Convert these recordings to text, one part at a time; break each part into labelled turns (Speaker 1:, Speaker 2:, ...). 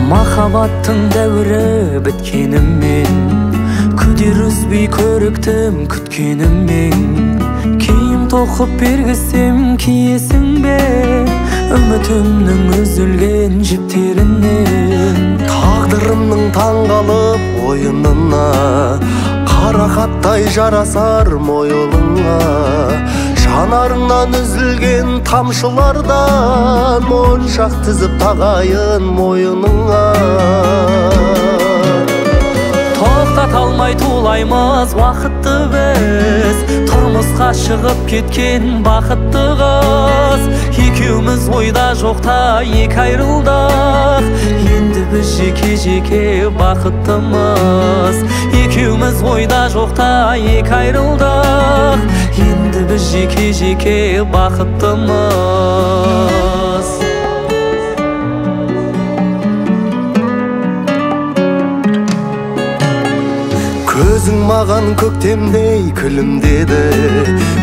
Speaker 1: Махаббаттың дәуірі біткенімен, күдер үзбей көріктім күткенімен, киім тоқып бергізсем киесің бе үмітімнің үзілген жіптерінен?
Speaker 2: Тағдырымның таңғалып ойынына, қарақаттай жарасар мойылыңа, жанарыңнан үзілген тамшылардан моншақ тізіп тағайын мойыныңа.
Speaker 1: Тоқтата алмай тулаймыз уақытты біз, тұрмысқа шығып кеткен бақытты қыз. Екеуміз ойда жоқта екі айрылдық, енді біз жеке-жеке бақыттымыз. Екеуміз ойда жоқта екі айрылдық, енді біз жеке-жеке бақыттымыз.
Speaker 2: Көзің маған көктемдей күлімдеді,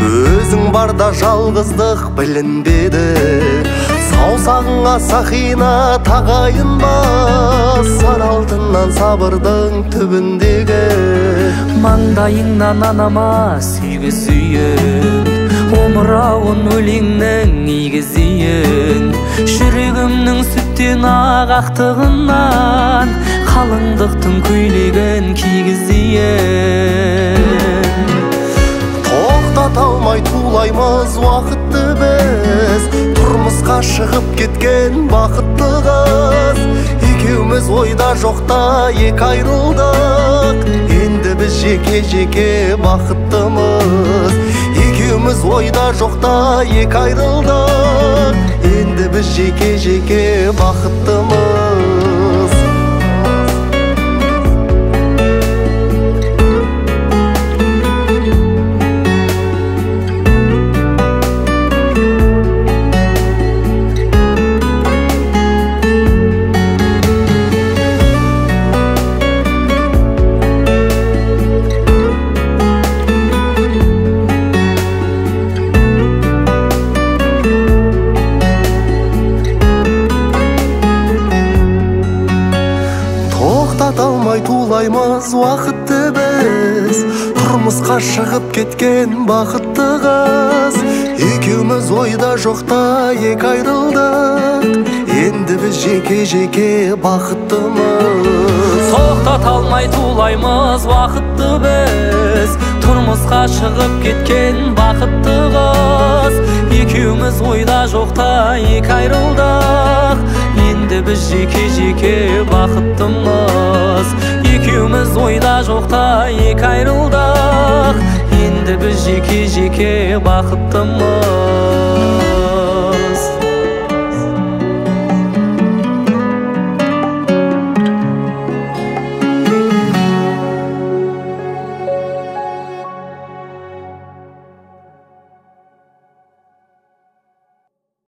Speaker 2: өзің барда жалғыздық білінбеді. Саусағыңа сақина тағайын ба, сары алтыннан сабырдың түбіндегі.
Speaker 1: Маңдайыңнан анама сүйгізейін, омырауын өлеңнің игізейін. Жүрегімнің сүттен ақ ақтығынан қалыңдықтың көйлегін кигізейін.
Speaker 2: Тоқтата алмай тулаймыз уақытты біз, тұрмысқа шығып кеткен бақытты қыз. Екеуміз ойда жоқта екі айрылдық, енді біз жеке-жеке бақыттымыз. Екеуміз ойда жоқта екі айрылдық, енді біз жеке-жеке бақыттымыз. Тоқтата алмай тулаймыз уақытты біз, тұрмысқа шығып кеткен бақытты қыз. Екеуміз ойда жоқта екі айрылдық, енді біз жеке-жеке бақыттымыз.
Speaker 1: Тоқтата алмай тулаймыз уақытты біз, тұрмысқа шығып кеткен бақытты қыз. Екеуміз ойда жоқта екі айрылдық, енді біз жеке-жеке бақыттымыз. Екеуміз ойда жоқта екі айрылдық, енді біз жеке-жеке бақыттымыз.